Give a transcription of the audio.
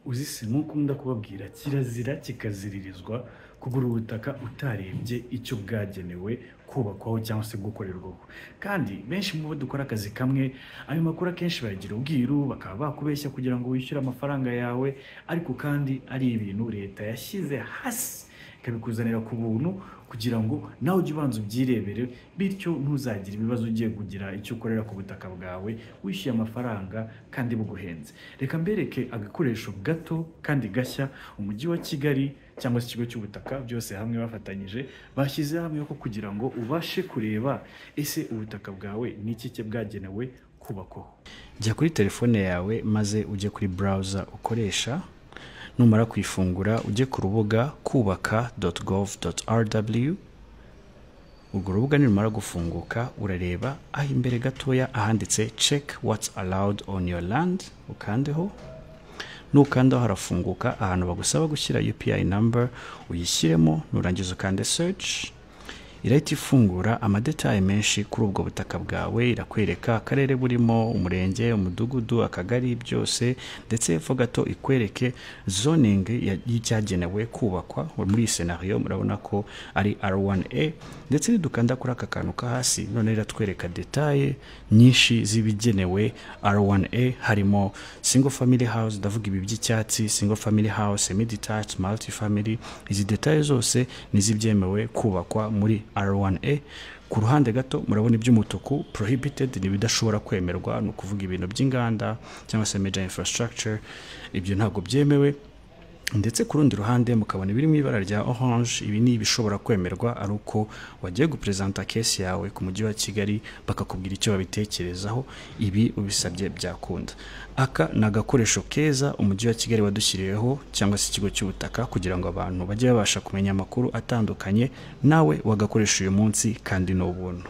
Uzi se nk'uko ndakubabwira, kirazira kikaziririzwa kugura ubutaka utarebye icyo bwagenewe kubakwaho cyangwa se gukorerwaho. Kandi benshi mu bo dukora akazi kamwe, ayo makuru akenshi bayagira ubwiru, bakaba bakubeshya kugira ngo wishyure amafaranga yawe, ariko kandi ari ibintu leta yashyize hasi ikabikuzanira ku buntu kugira ngo nawe ujye ubanza ubyirebere, bityo ntuzagire ibibazo ugiye kugira icyo ukorera ku butaka bwawe wishyuye amafaranga kandi buguhenze. Reka mbereke agakoresho gato kandi gashya Umujyi wa Kigali cyangwa se ikigo cy'ubutaka byose hamwe bafatanyije bashyize hamwe ko kugira ngo ubashe kureba ese ubutaka bwawe ni iki cye bwagenewe kubakwaho. Jya kuri telefone yawe maze ujye kuri browser ukoresha, numara kuyifungura ujye ku rubuga kubaka.gov.rw. Urwo rubuga nirumara gufunguka urareba aho imbere gatoya ahanditse "Check what's allowed on your land", ukandeho. Nukandaho harafunguka ahantu bagusaba gushyira UPI number, uyishyiremo, nurangiza ukande search. Irahita ifungura amadetaye menshi kuri ubwo butaka bwawe, irakwereka akarere burimo, umurenge, umudugudu, akagari, byose, ndetse hepfo gato ikwereke zoning y'icyagenewe kubakwa. Muri iyi scenario murabona ko ari R1A, ndetse nidukanda kuri aka kantu ko hasi none iratwereka détails nyinshi z'ibigenewe R1A, harimo single family house, ndavuga ibi by'icyatsi, single family house, semi detached, multi family. Izi détails zose ni iz'ibyemewe kubakwa muri R1A. Ku ruhande gato murabona iby'umutuku, prohibited, ni ibidashobora kwemerwa, ni ukuvuga ibintu by'inganda cyangwa se major infrastructure, ibyo ntabwo byemewe. Ndetse ku rundi ruhande mukabona ibiri mu ibara rya orange, ibi ni ibishobora kwemerwa ari uko wagiye guperezanta case yawe ku Mujyi wa Kigali bakakubwira icyo babitekerezaho. Ibi ubisabye byakunda. Aka ni agakoresho keza Umujyi wa Kigali wadushyiriyeho cyangwa se ikigo cy'ubutaka kugira ngo abantu bajye babasha kumenya amakuru atandukanye. Nawe wagakoresha uyu munsi kandi ni ubuntu.